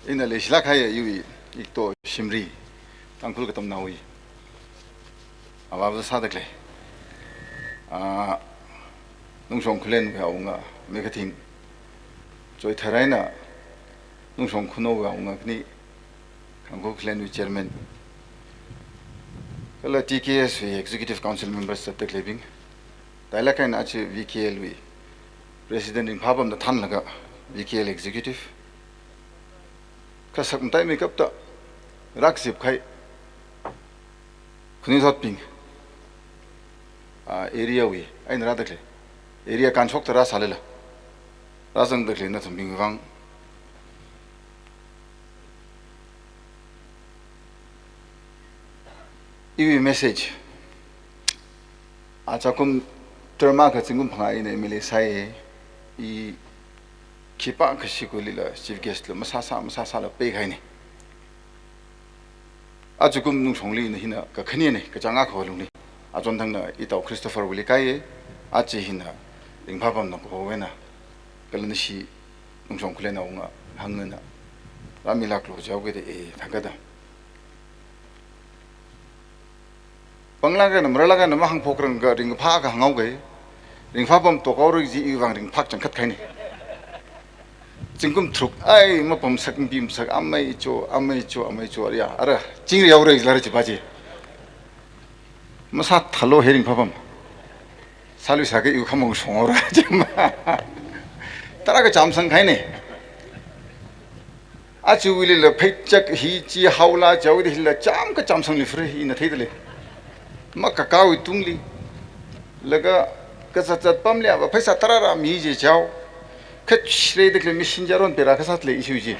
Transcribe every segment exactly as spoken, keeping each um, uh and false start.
Ina leishilāk kahai iwui ikto shimli, Tangkhul Katamnaowui avāva sāda khalei, ah, Nungshong Khullenwui awunga Mekathing, choitharan eina Nungshong Khunou awunga khani, Khangkho Khullenwui chairman, kala T K S wui executive council members zatda khaleibing, tailāk eina aja V K L wui president Ringphāpamna thānlaga V K L executive, kha sakmataimeikapta rākazip kahai khanuithotbing, ah, area wui eina rāda khalei, area kanshokta rāsālala rāzangda khalei nathumbingwui vang iwui message, aja kum term akha zingkum phangā ina M L A sāi, i khipākha shikuilila chief guest la masāsā masāsāla peikahaina. Aja kum Nungshongli ina hina kakhanena, kachāng akhawui lungli. Achonthangna itao Christopher wuili kai, aja hina Ringphāpamna kaho eina, kala nashi Nungshong Khullen awunga hangna rāmilāklu jihaokida e thākada. Panglāk eina marālāk eina mahāngphokrang kha ringphā kahāng haoki, Ringphāpam tokhaora kaji iwui vang ringphā kachangkhat kahaina. Zingkum tharuk, ai, mapamsak, mapamsak, amei cho, amei cho, amei cho, ya, ara, chingri yaora jilara chipa chi. Masāthālu he Ringphāpam. Sāluisāki iwui khamong shonghaora jima. Tarākha chāmsang kahaina. Aja wuilila pheichak hi chi haola jihaoda hila chāmkha chāmsangluifra ina theida lei. Makakāwui tungli. Laga kazat zat pamli ava pheisā tarāra mi jihao. Kha shireida khalei machine charon pera kasā lei issue chi.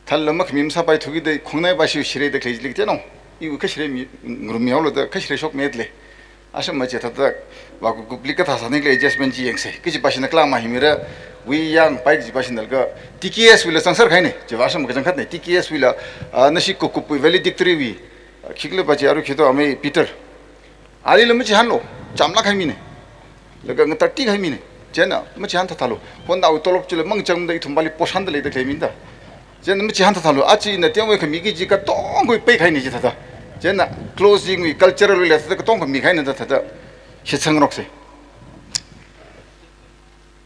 Thālala makhami masāpaithukida khongnai vāshiu shireida khalei chili teno. Iwui kha shire mi, ngarum mihaolu da kha shireshokmida lei. Asham machi thāda, vākukupli kathā sāningli adjustment chi yangsei. Kaji pāshina kala mahimira, wui yangpai kaji pāshina laga, T K S wuila zangser kahaina, chiva asham kachangkhatna, T K S wuila, ah, nashi kukupwui valedictory wui, ah, khikhala pa chi aru khito amei Peter. Alila machihānlu, chāmlāk kahai mina. Laga ngatarti kahai mina. Chieina, machihān thāthālu. Honda wui tolop chila mangchangda ithum pali poshanda leida khalei mina da. Chieina machihān thāthālu, aja ina tiangwui khami kaji katongkha peikahaina chi thāda. Chieina closing wui cultural wuila thāda katongkha mikahaina da thāda shitsangngaroksei.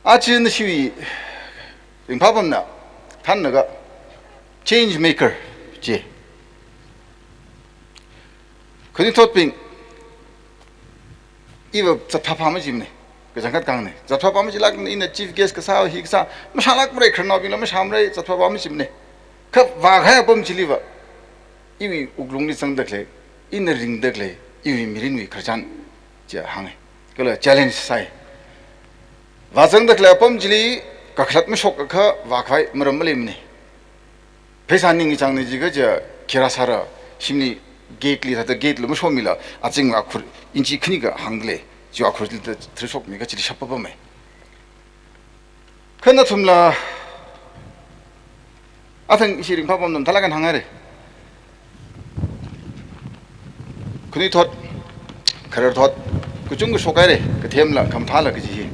Aja nashiwui Ringphāpamna thānlaga change maker chi. Khanuithotbing, iva zatphāphā machimana, kachangkhat kahāngna. Zatphāphā machilākmana, ina chief guest kasā hi kasā, mashālākmara, khararnaobingla mashāmara, zatphāphā machimana. Kha vākahai apam chiliva, iwui wuklungli zangda khalei, ina ringda khalei, iwui mirinwui khararchan chi hānga. Kala challenge sāi. Vāzangda khalei apam chili kakhalat mashokakha vākhavai maram maleimana. Pheisā ningchāngna jiakha chi khira sāra, shimli gate li thāda gate la mashomila, azing akhur inchi khani kahāngda lei, chi akhurli thāda tharshokmiakha chili shap papamei. Kha nathumla, athang ishi Ringphāpam nathumla kan hānghaira. Khanuithot, khararthot, kachungkha shokhaira, kathemla, khamathāla kaji hi.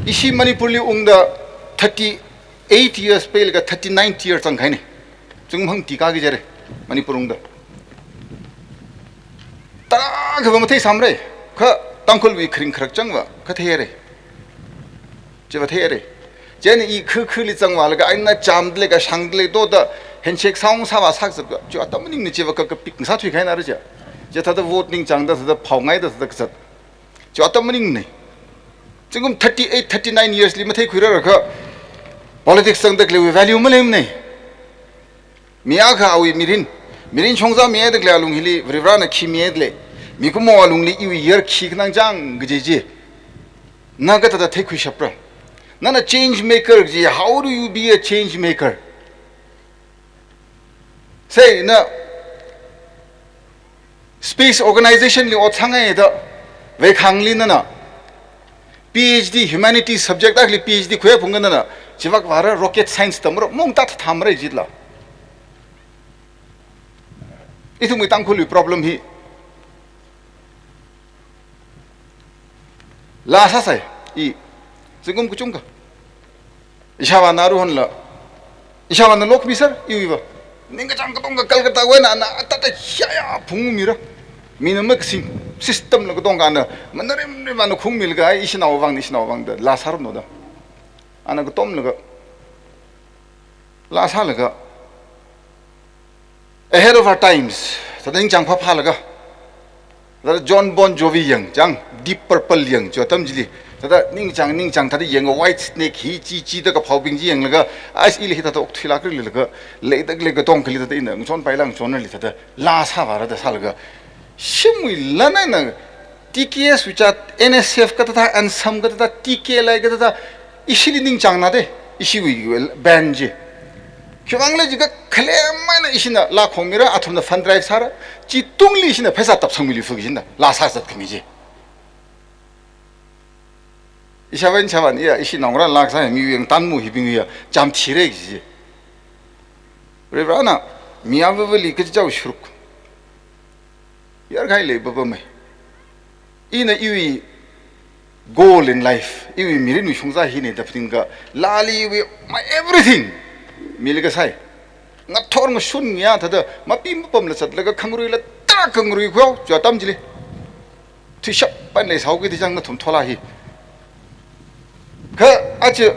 Ishi Manipurli ungda thirty-eight years pailaga thirty-ninth year zangkahaina. Zingkum hangti kāki jira, Manipur ungda. Tarākhava matheisāmara, kha Tangkhulwui kharing kharak changva, kha theira. Chiva theira. Chieina i kha khali zangvālaga, eina chāmda lei, kashāngda lei, toda handshake sāung sāvā sākazat, chi atam maningna chiva ka, kapik sāthuikahaina ra chi. Chi thāda vote ningchāngda, thāda phaongaida, thāda kazat. Chi atam maningna. Zingkum thirty-eight, thirty-nine years li matheikhuirarkha, politics zangda khaleiwui value maleimana. Mi akha awui mirin, mirin shongza mihaida khalei alung hili Varivarana khi mihaida lei. Mikumo alungli iwui yar khi khanang chang kaji chi, na kathāda theikhuishapra? Nana change maker kaji, how do you be a change maker? Sei na Space Organization li ot sāngaida, veikhangli nana PhD, humanities subject akhali PhD khuiphungda nana, chivak vāra rocket science tamra, mungta thathamra jitla. Ithumwui Tangkhulwui problem hi. Laa sāsai, i, zingkum kachungkha. Ishāvāna aruihonla, ishāvāna lokmi sir, iwuiva. Ningkachāng katonga Calcutta wui eina ana atata shaya phungmira. Mina makasing system la katonga ana, manarimrim ana khungmilaga, ai, ishinaowui vang, ishinaowui vang da, laa sārumno da. Ana katomlaga, laa sālaga, ahead of our times, thāda ningchāng phāphālaga, thāda Jon Bon Jovi yang, chang, Deep Purple yang, chi atam chili, thāda ningchāng, ningchāng, thāda yang, Whitesnake hi, chi, chi, da kaphaobing chi yanglaga, ai, ili hi thāda okthuilāk kalilaga, leida khalei katong kali thāda ina, ngachonpaila ngachonrali thāda, laa sāvāra da sālaga, shimwui lan eina, T K S wui chāt, N S F kathāda, ANSAM kathāda, T K L I kathāda, ishili ningchāngna de, ishiwui band chi. Khiwuivang khala jiakha khalem eina ishina laa khongmira, athumna fund drive sāra, chi tungli ishina pheisā tap sangmili fuk jina, laa sāzat khami chi. Ishāvā ishāvā, iya, ishi naongarā laa sā, miwui yang tanmu hibingwui ya, chām thira kaji chi. Varivarana, mi avāvali kachichāwui shuruk. Yarkhai lei baba mai. Ina iwui goal in life, iwui mirinwui shongza hina da phaninga, laali iwui my everything milaga sai. Ngathor ngashun ngayā thāda, mapi mapamla zatlaga khangaruila tarākha ngarui khuihaowa, chi atam chili. Thuishap pan lei sāhaoki da chang nathum thola hi. Kha aja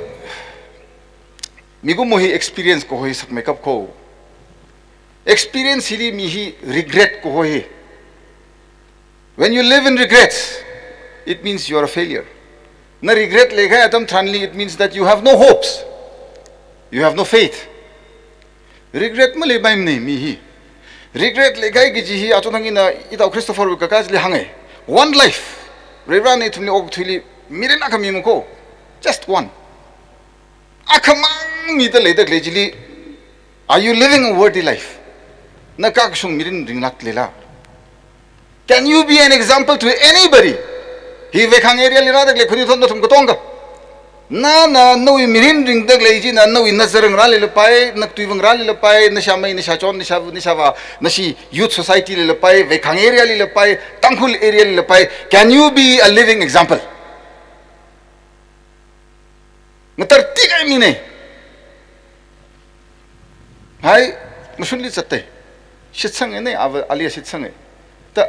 mikumo hi experience kaho hi sakmeikap ko. Experience hili mi hi regret kaho hi. When you live in regrets, it means you are a failure. Na regret leikahai atam tharanli, it means that you have no hopes. You have no faith. Regret maleipaimana mi hi. Regret leikahai kaji hi, aja thang ina, itao Christopher wui kakā chili hānga. One life. Varivarana ithumli okathuili mirin akha mima ko. Just one. Akhamang mida leida khalei chili, are you living a worthy life? Na kakashung mirin ringlāk leila? Can you be an example to anybody? Hi Veikhang area li rāda khalei khanuithot nathum katonga. Nana nawui mirin ringda khalei china nawui nazar ngarāli lapai, na tui ngarāli lapai, nashāmei, nashāchon, nashā, nashāvā, nashi youth society li lapai, Veikhang area li lapai, Tangkhul area li lapai. Can you be a living example? Ngatar tikahai mina. Hai, mashunli zatta. Shitsanga na, ava, ali shitsanga. Ta,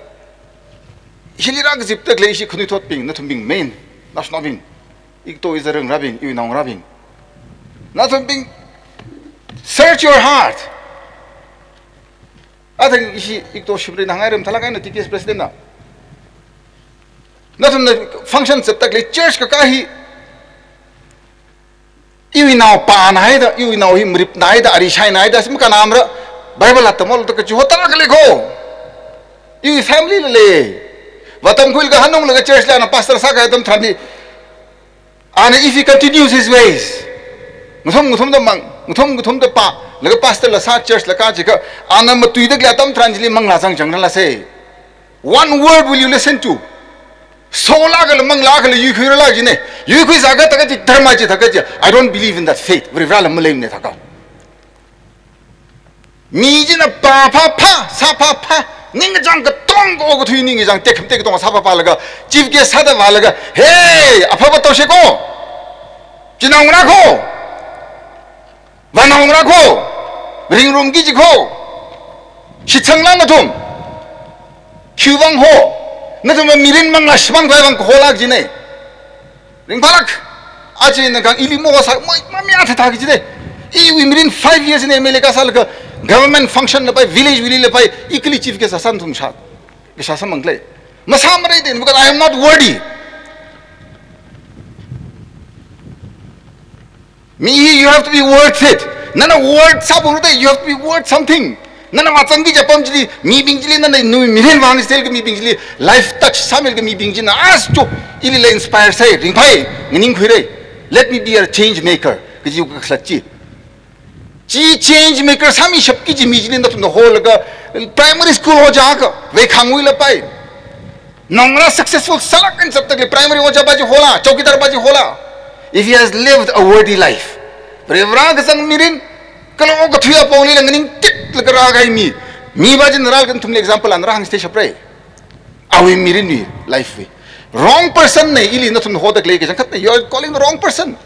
hili rākazipda khalei ishi khanuithotbing, nathumbing main, naoshinaobing. Ikto izar ngarābing, iwui naongarābing. Nathumbing, search your heart. Athang ishi ikto shimrin hāngngai ram thalak eina T K S president na. Nathumna function zatda khalei church kakā hi. Iwui naopana haida, iwui nao hi maripna haida, ari shaina haida, sim kanamra, Bible atam ol ta kachi hotā khalei ko. Iwui family la lei. Vātamkhuilaga hanunglaga church la ana pastor sākahai atam tharanli. Ana if he continues his ways, ngathum ngathumda mang, ngathum ngathumda pā, laga pastor la sā church la kā jiakha, ana matuida khalei atam tharan chili manglā zangchangrala sai. One word will you listen to? Solākhala manglākhala yuikhuirala jina. Yuikhuizākha thākha chi dharma chi thākha chi. I don't believe in that faith. Varivarala maleimana thākha. Mi china pāphāphā, sāphāphā, ningkachāng katonga okathui ningkachāng tekhamatei katonga sāphāphālaga, chief guest sāda vālaga, hey, aphāphā toshiko, chinaongarā ko, vānaongarā ko, ringrumki kaji ko, shitsangla nathum, khiwuivang ho, nathum mirin manglā shimānkhavai vang kahola jina. Ringphālāk, aja ina kang ili mohosā, mai, mamya thāthā kaji de. Iwui mirin five years in M L A kasālaga, government function lapai, village wui li lapai, ikali chief guest sāsā nathum shā, kashā sāmang khalei. Masāmara de, because I am not worthy. Mi hi, you have to be worth it. Nana worth sāphalungra de, you have to be worth something. Nana vāzangki kaji apam chili, mibing chili, nana nawui mirin vang stel kami bing chili, life touch sāmilakha mibing china, as cho, ilila inspire sai, ringphai, nganingkhuira. Let me be a change maker, kaji kakhalat chi. Chi change maker sāmishapki kaji mi chili nathumna holaga, primary school ho jiakha, Veikhangwui lapai. Naongarā successful sālāk eina zatda khalei primary ojāpa chi hola, chowkidar pa chi hola. If he has lived a worthy life. Varivara kazang mirin, kala okathui apongli la nganingtitlaga rākahai mi. Mipa china rālaga nathumli example ana rāhāngchithei shapra. Awui mirinwui life wui. Wrong person na ili nathum hoda khalei kachangkhatna, you are calling the wrong person.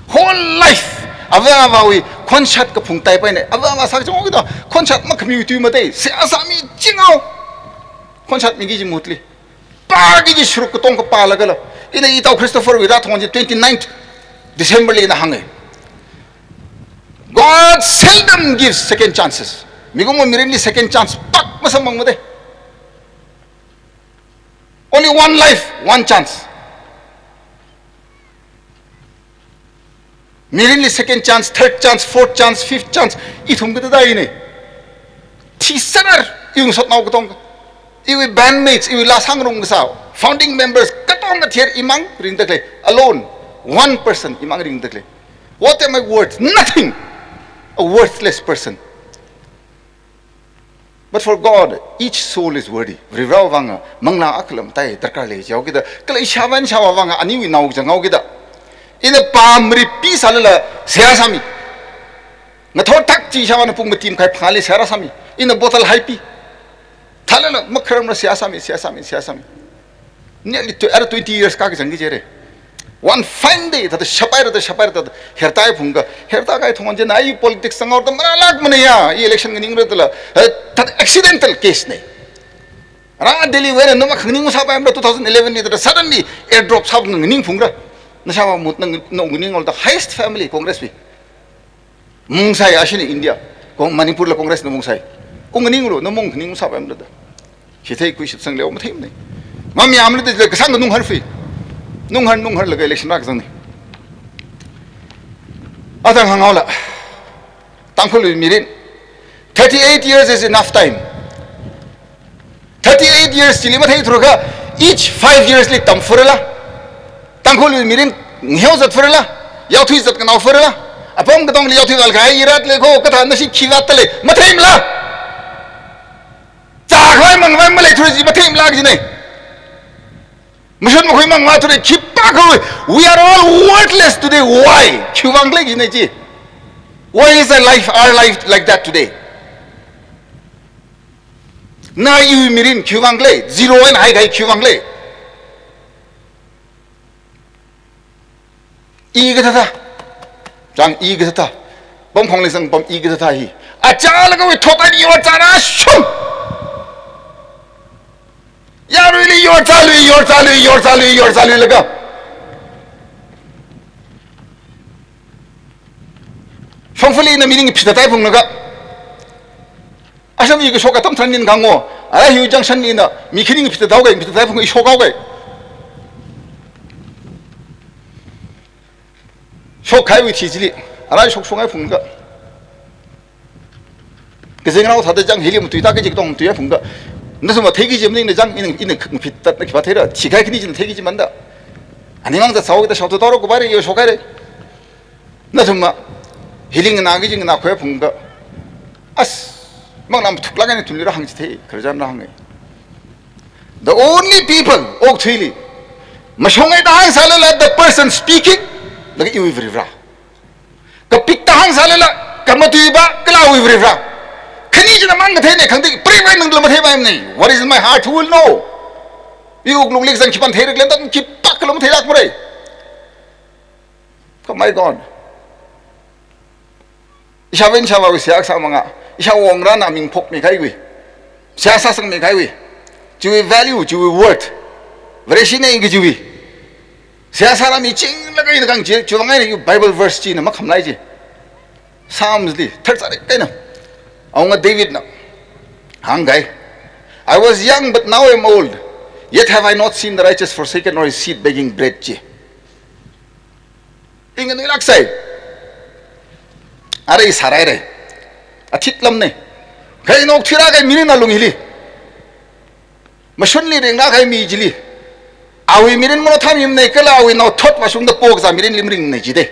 Ho Life. Ava avāwui khonshat kaphung taipaina. Ava avā sākachang haokida khonshat makhamiwui tui matei. Seihā sāmi chingao. Khonshat miki kaji mahutli, pāki kaji sharuk katonga pālagala, ina itao Christopher wui rāthong chi twenty-ninth December li ina hānga. God seldom gives second chances. Mikumo mirinli second chance pak masamphang matei. Only one life, one chance. Mirinli second chance, third chance, fourth chance, fifth chance, ithum kathāda ina. Thisarar, iwui ngasotnao katonga, iwui bandmates, iwui laa sāngarumkasā, founding members katonga thir imang ringda khalei. Alone, one person imang ringda khalei. What am I worth? Nothing. A worthless person. But for God, each soul is worthy. Varivarā vanga manglā akhala matai darkar lei jihaokida, kala ishāvā ishāvā vanga aniwui nao kachang haokida, ina pamri pi sālala seihā sāmi. Ngathor thak chi ishāvāna pung matim khai phangāli seihā rāsāmi. Ina bottle haipi. Thālala makharamla seihā sāmi, seihā sāmi, seihā sāmi. Nearly tw-, ara twenty years kakachang kaji re. One fine day, thāda shapaira, thāda shapaira, thāda hertāphungka, hertākahai thongan china, ai politics sanghaoda marālākmana ya, i election nganingra dala, eh, thāda accidental case na. Ara Delhi wui eina noma khanganing masāpaimara, two thousand eleven li thāda suddenly airdrop sāphung nganingphungra. Nashāvā mahut na, na nganinghaoda highest family Congress wui. Mungsai ashina India, Kong-, Manipur la Congress na mungsai. Ungnganingra, na mung khaning masāpaimara da. Hithei khuishitsang leo matheimana. Mamayāmala da kasāngkha nunghar fui. Nunghar, nunghar laga election rākazangna. Athang hānghaola. Tangkhulwui mirin. Thirty-eight years is enough time. Thirty-eight years chili matheithura kha, each five years li tamfurala. Tangkhulwui mirin ngaheo zatfurala. Yaothui zat khanao furala. Apam katongli yaothui vālkahai irat lei kho, kathāna shi khi vātda lei. Matheimala. Zākhavai mangkhavai maleithura chi matheimala kajina. Mashun makhui mangvāthura khipākha. We are all worthless today. Why? Khiwuivang khala kajina chi. Why is our life, our life like that today? Na iwui mirin khiwuivang khala, zero eina haikahai khiwuivang khala. I kathātha. Chang, i kathātha. Pamkhongli zangpam i kathātha hi. Achālakha wui thot eina yorchāra shum. Yaruili yorchālui, yorchālui, yorchālui, yorchālui laga. Shongfali ina mining phitataphunglaga. Asham i kashok atam tharan ina kahāng o. Ara hiwui junction eina mi khani phitataoga, phitataphung i shokhaoga. Shokkahaiwui thi chili. Ara shokshongai phungka. Kazingrao thāda chang hili matuida kaji katong matuiya phungka. Nathumva theiki kaji maningna chang ina, ina phittatna khipā theira. Thikhai khani china theiki kaji manda. Animang zatsaoda shaoda toro kubai re, yo shokhaira. Nathumva, hili nganā kaji nganākhuiya phungka. As, manglā mathuklāk eina ithumli rāhāngchithei, khararchan rāhānga. The only people, okathuili mashungngai da hāngsālala, the person speaking, laga iwui Varivarā. Kapik da hāngsālala, kamatuiva, kala awui Varivarā. Khani china mang katheina, khangatei, preivainangla matheipaimana. What is in my heart, who will know? I wuklungli kazang khipāna theira khala, thāda khipākhala matheilākmara. Oh my God. Ishāvā ishāvāwui seihā kasā manga. Ishāvā ngarāna ming phokmi kahaiwui. Seihā sāsangmi kahaiwui. Chiwui value, chiwui worth. Vareshina i kajiwui. Seihā sārāmi chinglaga ina kahāng chi, chiwuivang eina iwui Bible verse china makhamlai chi. Psalms li, third sāri kaina. Awunga Davidna hāngkahai. I was young, but now I am old. Yet have I not seen the righteous forsaken, nor his seed begging bread chi. I nganuilāksai. Ara i sārairai. Athit lamna. Kha ina okthuirākahai mirin alung hili, mashunli ringrākahai mi chili, awui mirin manaothamimana kala awui naothot vāshungda pokazā mirinli maringmana jida.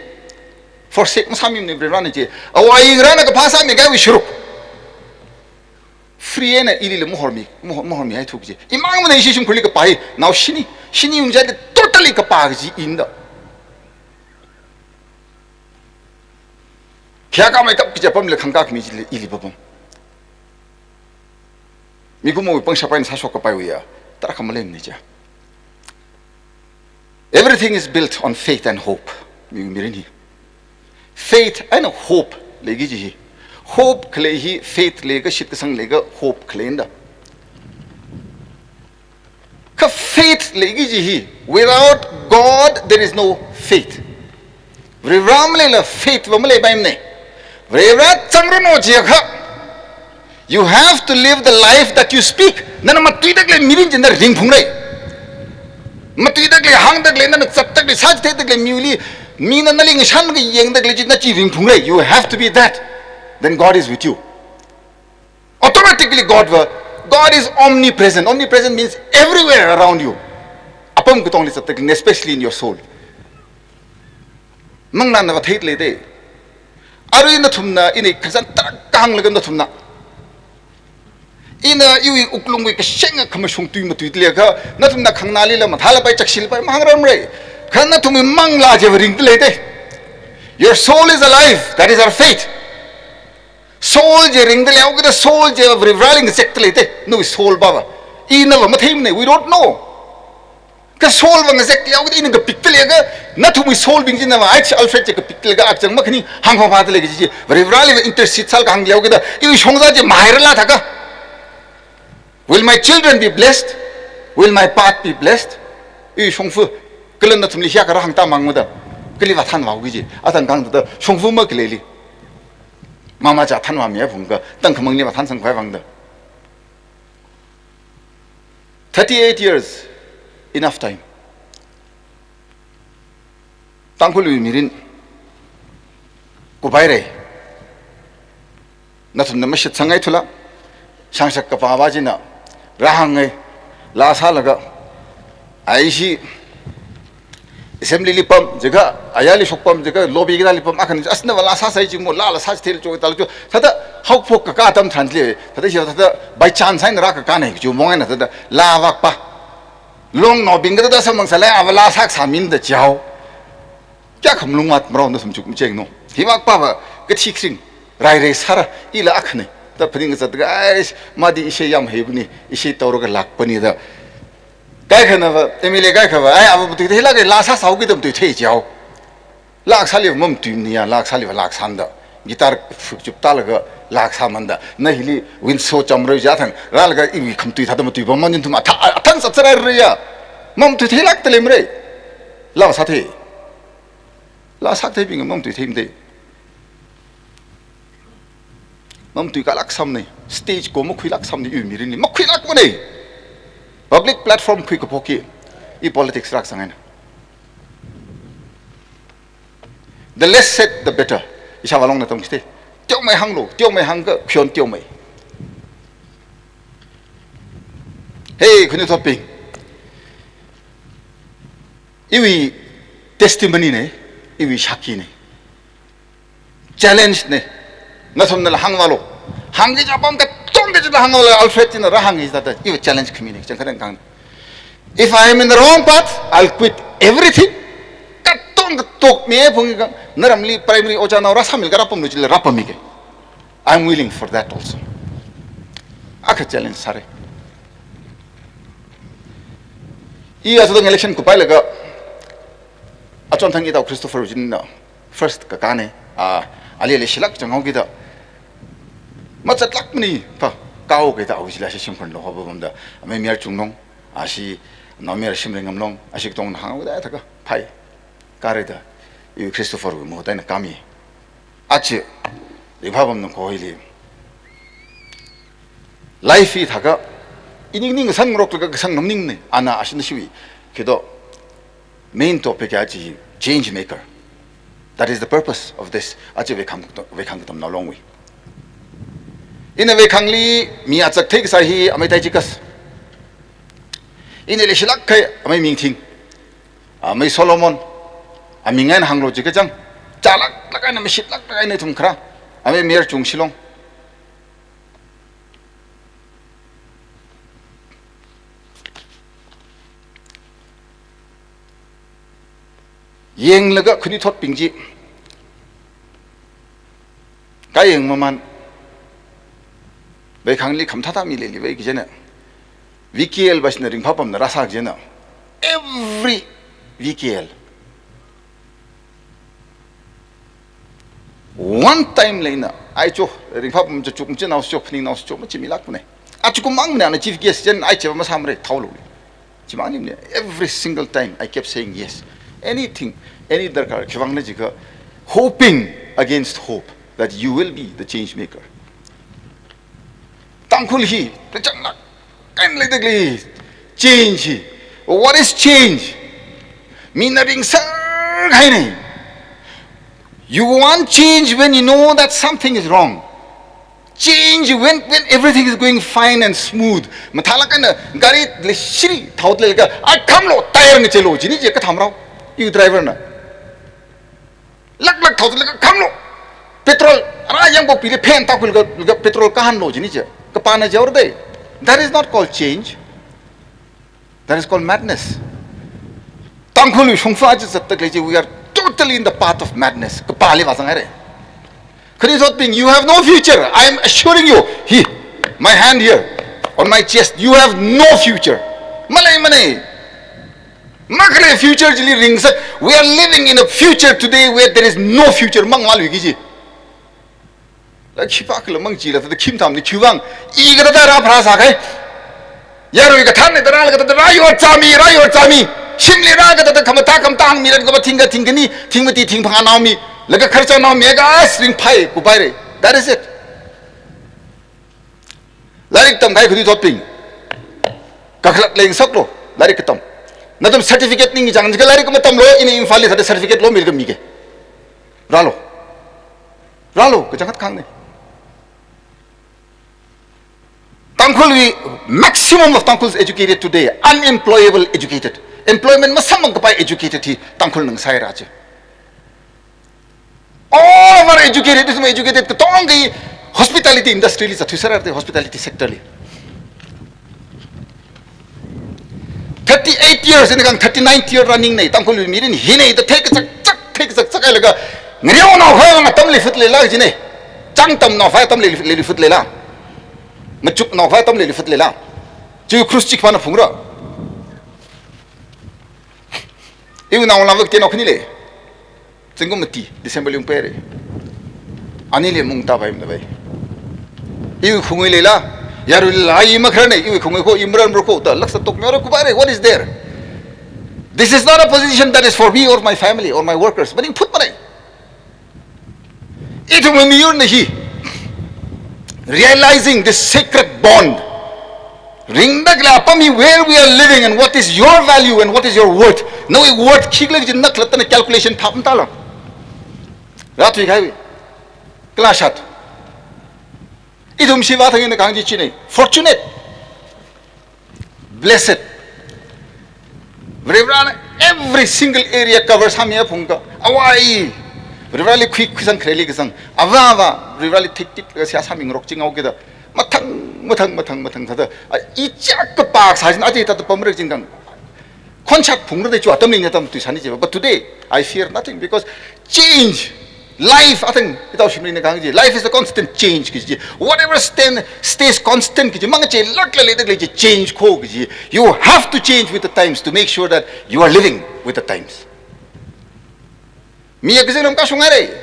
Forsake masāmimana Varivarāna ji. Awui ngarāna kaphā sāmi kahaiwui sharuk, free eina ilila mahormi, maho-, mahormihaithu kaji. Imangmana ishi shimkhurli kapā hi, nao shini, shini ungchaili totally kapā kaji ina da. Khayākā maitap kaja pamla khangkā khami chili ili papam. Mikumowui pangshap eina sāshok kapaiwui ya, tarākha maleimana ja. Everything is built on faith and hope. Mi, mirin hi. Faith eina hope leiki kaji hi. Hope khalei hi faith leiakha shitkasang leiakha hope khaleina da. Kha faith leiki kaji hi. Without God, there is no faith. Varivara maleila faith va maleipaimana. Varivara zangranu jiakha, you have to live the life that you speak. Nana matuidakhalei mirin chi na ringphungra. Matuidakhalei, hāngdakhalei, nana zatdakhalei, sāchithei dakhalei, miwuili, mina nali ngashan kayangdakhalei chi na chi ringphungra. You have to be that. Then God is with you. Automatically God va, God is omnipresent. Omnipresent means everywhere around you. Apam katongli zatdakhalei, especially in your soul. Manglāna va theidalei da. Arui nathumna, ina kazan tarākha hānglaga nathumna, ina iwui wuklungwui kashenga khamashung tui matuidalei kha, nathumna khanganālila mathālapai, chakshilpai mahāngrarmara. Kha nathumwui manglā chi va ringdalei da. Your soul is alive. That is our faith. Soul chi ringdalei haokida, soul chi Varivarali ngazekdalei da. Nawui soul va va, ina va matheimana, we don't know. Kha soul va ngazekdalei haokida, ina kapikdalei kha, nathumwui soul bing china va, ai chi Alfred chi kapikdalei kha, akchang makhani hāngphāphādalei kaji chi, Varivarali va intercede sālaga hānglei haokida, iwui shongza chi mahairala thākha. Will my children be blessed? Will my path be blessed? Iwui shongfa, kala nathumli hiyākha rāhāngtāmangmada, kali va thanvāo kaji, athang kangda shongfa makhaleili. Mama cha thanvāmi apong kha, tangkhamangli va thansangkhavai vangda. Thirty-eight years, enough time. Tangkhulwui mirin kuphaira. Nathumna mashitsangngaithula. Shangshak kapā va china rāhāngngai, laa sālaga, aishi assembly li pam jiakha, ayarli shokpam jiakha, lobby kidali pam, akhan, as na va laa sāsai chi mo, laala sāchitheila cho, tala cho. Thāda haophok kakā atam tharanli, thāda shi thāda by chance eina rākakāna kaji mong eina thāda laa vākpa. Longnaobing kathāda sāmang sālei, a va laa sākasā mina da jihaowa. Kayākha malung matmarao nathum chukmachengno. Hi vākpa va kathi kharing, rai rai sāra, ila akhana da phaning kazatda, ai, madi ishei yamheipani, ishei tawra kalākpani da. Kaikhana va, M L A kaikha va, ai, a va matuitheilāka, laa sāsāo kida matuithei jihaowa. Laa kasāli mamatuimana ya, laa kasāli va laa kasāna da. Guitar phuk chuptālaga laa kasāmana da. Na hili Windsor Chamroi chi athang rālaga iwui khamatui thāda matuipamana, nathum atha-, athang zatzatrāra ya. Mamatuitheilākdaleimara. Laa sāthei. Laa sākatheibing mamatuitheimada. Mamatuikālāksāmana. Stage ko makhuilāksāmana, iwui mirinli makhuilākmana. Public platform khuikaphok hi, i politics rākasang eina. The less said, the better. Ishāvā longna tamchithei. Teomei hānglu, teomei hāngakha khuiyon teomei. Hey, khanuithotbing. Iwui testimony na, iwui shākhi na. Challenge na. Nathumnala hāngvālu. Hāngki kaji apam katonga chila hāngvālu, Alfred china rāhāngi thāda, iwui challenge khamina, chang khareng kang. If I am in the wrong path, I'll quit everything. Katonga katok mi phung kang, naramli primary ojānao rāsāmilaga rāpamlu chila rāpammiga. I'm willing for that also. Akha challenge sāra. I aja thang election kuphailaga, achonthang i tao Christopher china first kakāna, a, ali leishilāk chang haokida. Mazatlākmana, pha, kao kaida awui chila shi shimkhurlo hopamda. Amei Mayar Chunglong, ashi, Naomayar Shimrengam Long, ashi katongna hānghaoda thākha, phai. Kārida, i Christopher wui mahut eina kāmi. Aja, ringphāpamna ko hili. Life hi thākha, i ningning kasānngaroklaga kasāng ngamningna, ana ashina shiwui. Khi do, main topic aja hi change maker. That is the purpose of this. Aja Veikhang, Veikhang Katamnao Longwui. Ina Veikhangli mi achak theikasā hi amei Taijikas. Ina leishilāk kahai amei Mingthing. Amei Solomon, aming eina hānglu jiakha chang, chālāklāk eina, mashitlāklāk eina ithum kharā, amei Mayar Chungshilong. Yanglaga khanuithotbing chi, kayang mamān, Veikhangli khamathā thā mi leili vai kajina. V K L va shina ringphāpamna rāsā kajina. Every V K L. One time lei ina, ai cho, ringphā pam cho, chuk machinaosa cho, phaningnaosa cho, machimilākmana. Achukum mang mana ana chief guest, chieina ai cheva masāmara, thaololi. Chimang nimne, every single time I kept saying yes. Anything, any darkar, khiwuivang na jiakha, hoping against hope that you will be the change maker. Tangkhul hi, kachang lak, kan lei dek lei, change hi. What is change? Mina ringser kahaina. You want change when you know that something is wrong. Change when, when everything is going fine and smooth. Mathālāk eina gari lei shiri thao leilaga, a khamlo, tyre ngacheilu jini je, kathāmarao. Iwui driver na. Lak lak thao leilaga khamlo. Petrol, ara yangpokpili phen tākhuilaga, laga petrol kahānlu jini je. Kapana jaor dei. That is not called change. That is called madness. Tangkhulwui shongfa chi zattak lei chi, we are totally in the path of madness. Kapali vāzang haira. Khanuithotbing, you have no future. I am assuring you. Hi, my hand here, on my chest. You have no future. Maleimana. Makhalei future chili ringsak. We are living in a future today where there is no future. Mangvālui ki chi. La khipākhala mang chila, thāda khim thamni khiwuivang. I kathāda rāpharā sākahai. Yarui kathānna thāda rālaga thāda rāyor chāmi, rāyor chāmi. Shimli rālaga thāda khamathā khamathā hāngmi, laga mathing kathing khani, thing mati thing phangā naomi. Laga khararchā naomi, aga as ringphai, kupai re. That is it. Lairik tamkahai khanuithotbing. Kakhalat leingasaklu, lairik katam. Nathum certificate ningchāng jiakha lairik matamlu, ina Imphalli thāda certificate lomilaga mige. Rālu. Rālu, kachangkhat kahāngna. Tangkhulwui, maximum of Tangkhuls educated today, unemployable educated. Employment masamphang kapai educated hi Tangkhulna ngasāhaira chi. All of our educated, ithum educated katonga hi hospitality industry li zatthui sāra, hospitality sector li. Thirty-eight years, ina kahāng thirty-ninth year running na, Tangkhulwui mirin hina da theikachak chak, theikachak chak hailaga, ngareonaokhavai vang atam leifut leila jina. Chāng tamnaokhavai atam lei, leifut leila. Machuknaokhavai atam leifut leila. Chi cruise ship pana phungra. Iwui naongalāva kateonao khani lei. Zingkum mati, December li ungpaira. Anili mung tāpaimana vai. Iwui khungwui leila, yaruila i makhararna, iwui khungwui kho, i maranmara kho, da laksa tokmihaora kupaira, what is there? This is not a position that is for me or my family or my workers. Maningphutmana. Ithumwui miyurna hi, realizing this sacred bond. Ringda kala apam hi where we are living and what is your value and what is your worth. Nawui worth khikhala kaji na khalattana calculation phap matāla. Rāthui kahai. Kala shat. Ithum shiva thang ina kahāng chi china. Fortunate. Blessed. Varivarana every single area cover sāmi aphungka. Awai. Varivarali khui khuisang khareli kasang. Ava ava. Varivarali thiktik kasā sāmi ngarok chi ngaokida. Mathang, mathang, mathang, mathang thāda. A, i chak kapak sāsina aja thāda pamrek jingkang. Khonshat phungra da chu atam ni atam tui sāni je. But today, I fear nothing because change, life, I think, ithum shimli ina kahāng chi, life is a constant change kaji. Whatever stand, stays constant kaji, mangacheilākla leida lei chi change kho kaji. You have to change with the times to make sure that you are living with the times. Mi ya kazing ram kashung haira.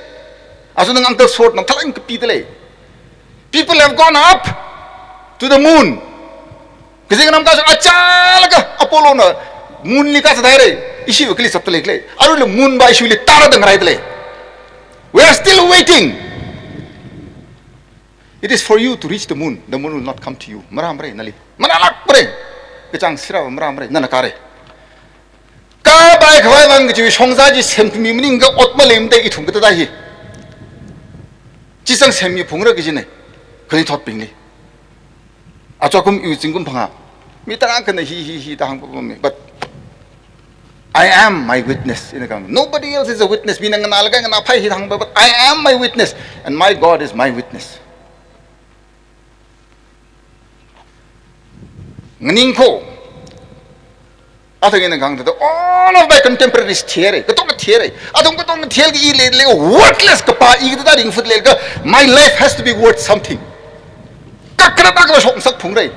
Asu nang uncle sword na thalang kapida lei. People have gone up to the moon. Kazing ram kashung achālakha Apollo na moon li kazat haira. Ishiva kali sat lei lei. Arui la moon va ishili tara dang rai lei. We are still waiting. It is for you to reach the moon. The moon will not come to you. Marāmara nali. Marālākmara. Kachāng sirava marāmara. Nana kāra. Kapai khavai vang kaji shongza chi semkhami maningakha ot maleimada ithum kathāda hi. Chi zang semmi phungra kajina. Khanuithotbingli. Achakum iwui zingkum phangā. Mi tarākhana hi, hi, hi da hāngpapammi. But I am my witness. Ina kahāng. Nobody else is a witness. Mina nganālaga nganāpai hi da hāngpa, but I am my witness. And my God is my witness. Nganing kho. Athang ina kahāng thāda, all of my contemporaries thihaira, katonga thihaira. Athang katonga thihailaga i lei, lei worthless kapā i kathāda ringphut leilaga, my life has to be worth something. Kakhalat akha shoksak phungra.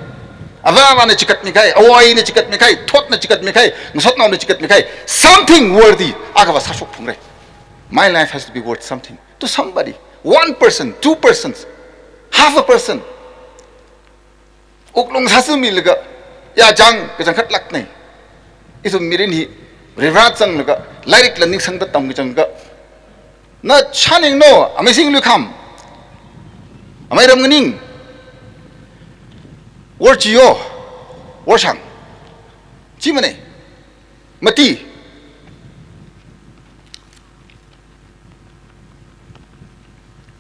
Ava avana chikatmi kahai, awui eina chikatmi kahai, thotna chikatmi kahai, ngasotnaona chikatmi kahai. Something worthy akha sāshok phungra. My life has to be worth something to somebody. One percent, two percent, half a percent. Wuklung sāsāmilaga, ya chang, kachangkhat lākna. Ithum mirin hi, Varivarā zanglaga, lairikla ningsangda tamkachangkha. Na chāningno, amei singluikham. Amei ramnganing. Worchiyo, worshang. Chimane. Mati.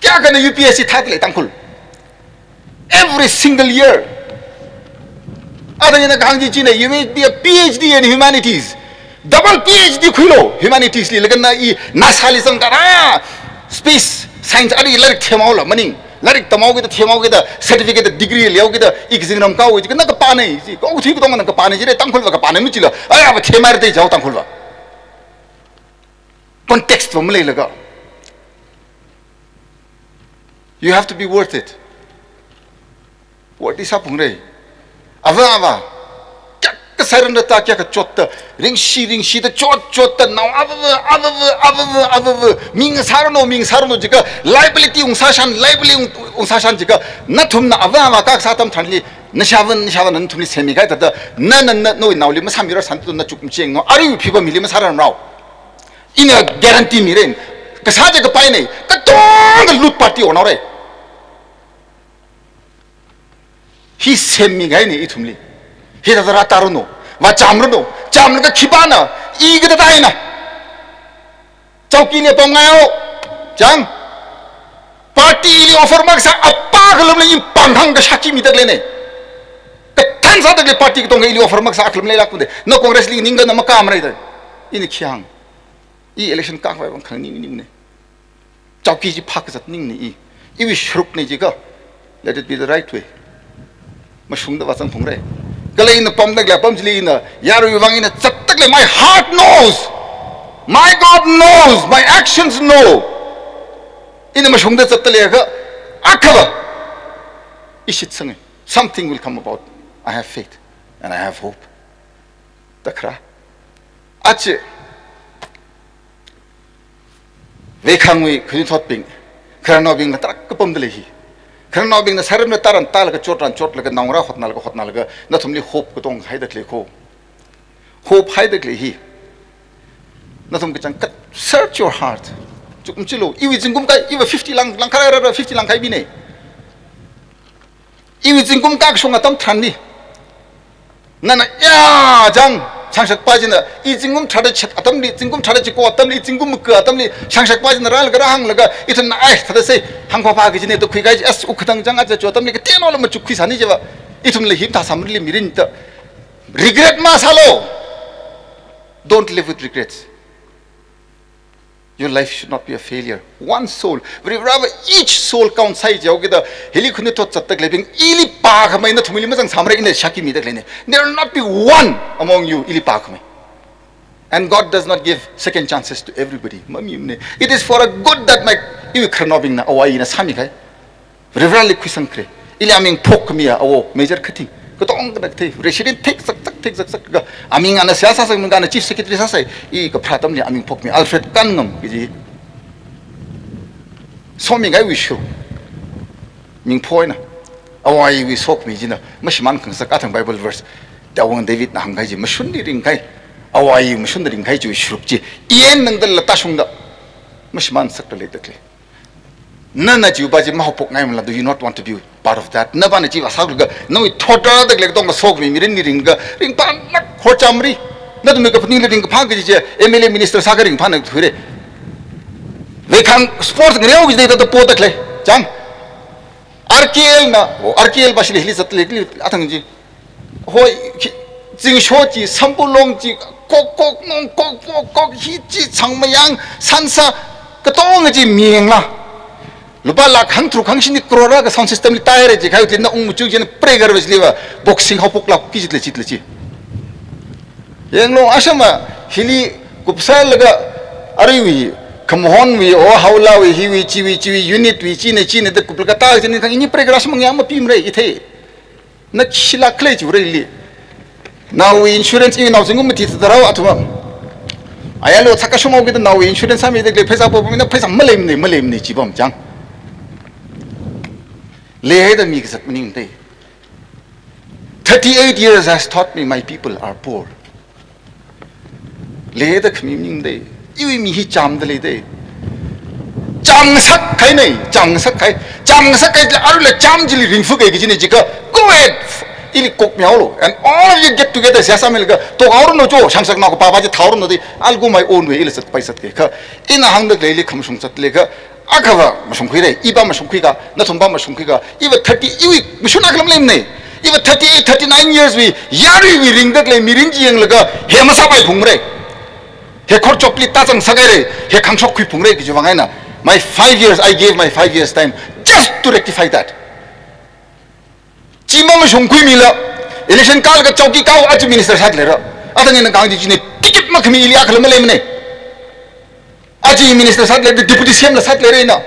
Kayākhana U P S C thāda lei Tangkhul. Every single year. Athang ina kahāng chi china, you may be a P H D in humanities. Double P H D khuilo, humanities li, laga na i NASA li zangda ra. Space science ali lairik themhaola maning. Lairik tamhaokida, themhaokida, certificate degree leokida, i kazingramkao chi, na kapāna chi, ko thui katonga na kapāna chi, Tangkhulva kapāna mi chila. Aya va themhaira da jao Tangkhulva. Context va maleilaga. You have to be worth it. Worth it sāphungra. Ava, ava. Kayākha sairanrata, kayākha chotta. Ringshi, ringshida, chot, chotta. Nao, ava, ava, ava, ava, ava, ava. Ming sāranu, ming sāranu jiakha. Liability ungsāshan, liability ung, ungsāshan jiakha. Nathumna ava, ava, kak sā atam tharanli. Nashāvā, nashāvā, nathumli semmi kahai thāda. Na, na, na, nawui naoli masāmira san tu na chukmachengno. Arui phipam hili masāranrao. Ina guarantee mira. Kasā chi kapaina, katonga lut party onaore. Hi semmi kahaina ithumli. Hithāda rātaranu, vāchamranu, chamlaga khipāna, i kathāda eina. Chowki li pamngaihao, chang. Party ili offer makasā, apā khalamli i pāngkhang kashaki mida khaleina. Kathān sāda khalei party katonga ili offer makasā khalamli lākmade. Na Congress li ningda na makamrai da. Ina khi hāng. I election kakvai vang khangning ningna. Chowki chi phākazat ningna i. Iwui sharukna jiakha. Let it be the right way. Mashungda vāzangphungra. Kala ina pamda khalei apam chili ina, yaruiwui vang ina zatda khalei, my heart knows. My God knows. My actions know. Ina mashungda zatda khalei akha, akhava. I shitsanga. Something will come about. I have faith and I have hope. Takra. Achi. Veikhangwui khanuithotbing, khararnaobingla tarākha pamda lei hi. Khararnaobingna sairanra taran talaga, chotran chotlaga, naongarā hotnalaga, hotnalaga, nathumli hope katonga haida khalei kho. Hope haida khalei hi. Nathum kachangkhat, search your heart. Chukmajalo, iwui zingkum kahai, iva fifty lang, langkharā rara, fifty langkahai bina. Iwui zingkum kakashung atam tharanli. Nana ya chang, shangshakpa china, i zingkum tharāda chat atamli, zingkum tharāda chiko atamli, zingkum maka atamli, shangshakpa china rālaga rāhānglaga, ithumna ai, thāda sei, hāngpapa kajina da khuikahai chi, as ukatang chang aja cho atamli, katenola machukkhuisāna chiva, ithumla himtha samrili mirin ta. Regret masālo. Don't live with regrets. Your life should not be a failure. One soul, wherever each soul counts sai jihaokida, hili khanuithot zatda khaleibing, ili pākhamei nathumli mazangsāmara ina shaki mida khaleina. There will not be one among you ili pākhamei. And God does not give second chances to everybody. Mamimana. It is for a good that my, iwui khararnaobingna, awui eina sāmi kahai. Varivarāli khuisangkra. Ili aming phokkhami awo, major khating. Katonga kathei, resident thekzakzak, thekzakzak ka. Aming ana siyasa sāsai, aming ana chief secretary sāsai. I kapharā atamli aming phokmi Alfred Kanngam kaji. Somikahaiwui shu. Ming phoina. Awui sokhami china. Mashimānkhangasak athang Bible verse. Dawang Davidna hāngkahai chi. Mashunli ringkahai. Awui mashunli ringkahai chi sharuk chi. Yen nangdala tāshungda. Mashimānsakda leida khalei. Nana chiwui pa chi mahaophokngaimala, do you not want to be part of that? Navana chiva sālaga, nawui thot rāda khalei katonga sokhami mirinli ringlaga, ringphālāk horchamri. Nathumwui kaphaningli ringkaphā kaji chi, M L A minister sākha ringphāna thuira. Veikhang sports ngareoki chi dei da da poda khalei. Chang. R K L na, o R K L pa shili hili zatda khalei, athang chi. Hoi, khi, zingsho chi, sambulong chi, kok kok nong, kok kok kok, hi chi, changmayang, sansa, katonga chi miyangla. Lupā lakh hangtharuk hangshini crore ka sound system li tāhaira jikahai utlina ungmuchung jina pregar vajliva, boxing haophoklāk ki jitla jitla chi. Yanglu ashama, hili kupsālaga, aruiwui, Khamahonwui, o Haolawui, hiwui, chiwui, chiwui, unit wui, china, china, da kuplaga tā, china, khang ini pregar ashama ngayā mapimara, ithei. Na khila khalei chiwui reili. Naowui insurance, iwui nao zingkum mati tharao athumva. Ayarlo sākashung haokida naowui insurance sāmida khalei pheisā po pamina pheisā maleimana, maleimana chi pam chang. Leihaida mi kazat maningmade. Thirty-eight years has taught me my people are poor. Leihaida khami maningmade. Iwui mi hi chāmda leide. Chāmngasak kahaine, chāmngasak kahai. Chāmngasak kahai chila arui la chām chili ringphākahai kajine jiakha, go ahead, ili kok mihaolu. And all of you get together, seihā sāmilaga, tokhaoranu cho, shāngsaknao kapapa chi thaoranu de, I'll go my own way, ili zatpai zatkahai. Kha, ina hāngda khaleili khamashung zatlaga, akhava mashungkhuire, iva mashungkhuika, nathumva mashungkhuika, iva thirty, iwui mashun akha lam leimane. Iva thirty-eight, thirty-nine years wui, yaruiwui ringda khalei mirin chi yanglaga, hi masāpaiphungmare. Hi khorchokli tāzangsak haire, hi khangshok khuiphungre kajiwui vang eina. My five years, I gave my five years time just to rectify that. Chi mamashungkhuimila, election kālaga chowki kao aja minister sāda leira. Athang ina kahāng chi chine, ticket makhami ili akhala maleimane. Aja minister sāda leira, deputy C M la sāda leira ina.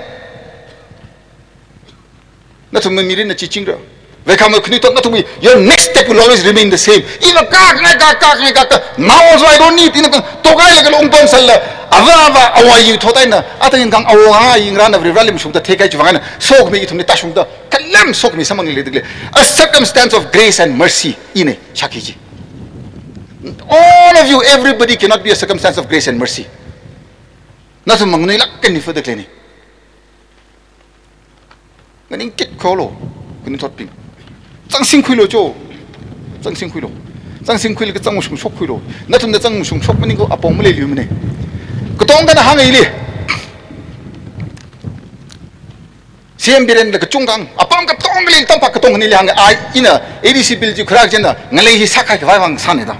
Nathum mirinna chi chingra. Vaikhama khanuithot nathum, your next step will always remain the same. Iva kakngai, kak, kakngai, kak, kak. Now also I don't need, ina kang, tokhailaga ungpam sālala, ava, ava, awui thot eina, athang ina kahāng awo ha, yingrana Varivarali mashungda theikahai chiwui vang eina, sokhami ithumli tāshungda, khalam sokhami samphang leida khalei. A circumstance of grace and mercy, ine, shākhi chi. All of you, everybody cannot be a circumstance of grace and mercy. Nathum manganuilāk eina phāda khaleine. Nganingkit khuilu, khanuithotbing. Zangsing khuilu cho. Zangsing khuilu. Zangsing khuilaga zangmashung shokkhuilu. Nathumna zangmashung shok maningkha apong maleiluimane. Katongkhana hānga ili. C M Biren la kachungkha, apam katongkhali, tampak katongkhali hānga, ai ina A D C bill chi khuirākachina, ngalei hi sākahai khavai vang sāne da.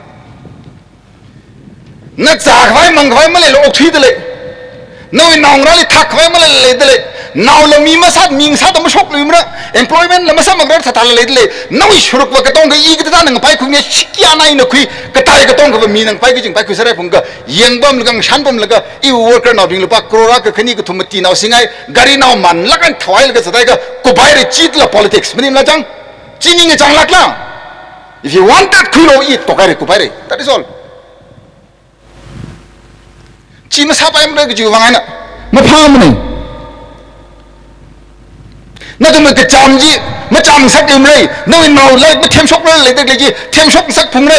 Na zākhavai mangkhavai maleila okthuida lei. Nawui naongarāli thākkhavai maleila leida lei. Naola mi masāt, mi ngasāda mashokluimara. Employment la masāmakra thathāla leida lei. Nawui sharukva katongkha i kathāda ngapaikhuimi, shikya na ina khui, katai katongkhava mina ngapai kaching paikhui sārai phungkha, yangpamlaga, ngashanpamlaga, iwui workernaobing lupā crore akha khani kathum mati nao singai, garinao manlāk eina thawailaga zathaikha, kuphaira chila politics maningla chang. Chi ning changlākla. If you want that, khuilu, i tokhaira kuphaira. That is all. Chi masāpaimara kajiwui vang eina maphāmane. Nathumna kachām chi machāmngasakmara. Nawui nao lairik mathemshokra leida khalei chi themshokngasakphungmara.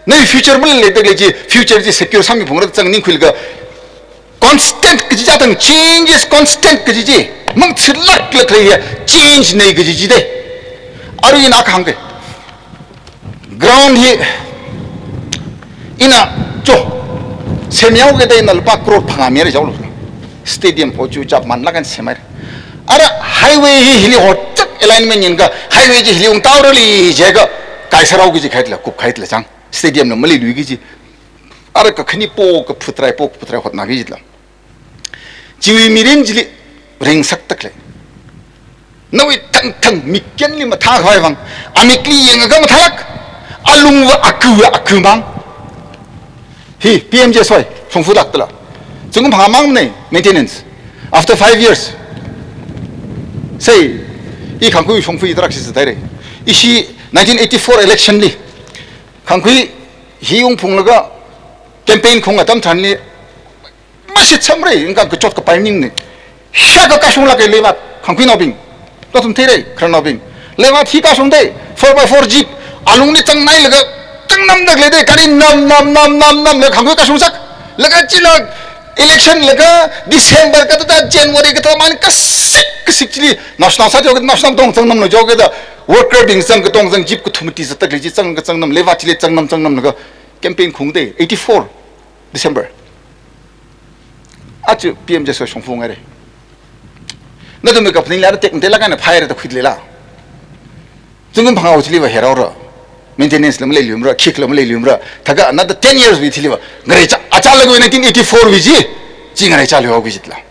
Nawui future maleida khalei chi, future chi secure sāmiphungmara, zangning khuilaga. Constant kaji chi athang, change is constant kaji chi. Mangchilāklāk khalei hi change nei kaji chi de. Arui ina kahāngke. Ground hi ina cho, semhaokida ina lupā crore phangā mira jihaolu. Stadium po chu chap manlāk eina semhaira. Ara highway hi hili hotak alignment yangakha, highway chi hili ungtaorali jiakha, kaisārao kaji khaila, kupkhaila chang. Stadium la maleilui kaji. Ara kakhani po kaphutra, po kaphutra hotna kajila. Chiwui mirin chili ringsakta khalei. Nawui thangthang mikyanli mathākhavai vang, amikli yangakha mathālāk, alungva aku, aku mang. Hi P M G S Y shongfa lākdala. Zingkum phangā mangmane maintenance. After five years, say, i Khangkhui shongfa i tarak si zathaira. Ishi nineteen eighty-four election li Khangkhui hi ungphunglaga campaign khaung atam tharanli mashitsamra, ina kachot kapai maningmane. Shākha kashunglāka Leivat, Khangkhuinaobing. Nathum theira, khararnaobing. Leivat hi kashungda, four by four jeep, alungli zangnailaga, zangnamda khaleida, gari nam, nam, nam, nam, namlaga Khangkhui kashungsak. Laga chila election laga December kathāda, January kathāda, man kasik, kasik chili, national sa jok, national tong zangnamla jokda, workerbing zang katong zang jeep kathum mati zatda khalei chi zang kazangnam, Leivat chili zangnam, zangnamlaga campaign khaungda, eighty-four December. Aja P M G S Y shongfa ngaira. Nathumwui kaphaning la tekte lāk eina phaira da khuileila. Zingkum phangā chiliva heraora. Maintenance la maleiluimara, khikha la maleiluimara. Thākha another ten years wui thiliva. Ngareicha, achālaga nineteen eighty-four wui chi, chi ngareicha leihaoki jitla.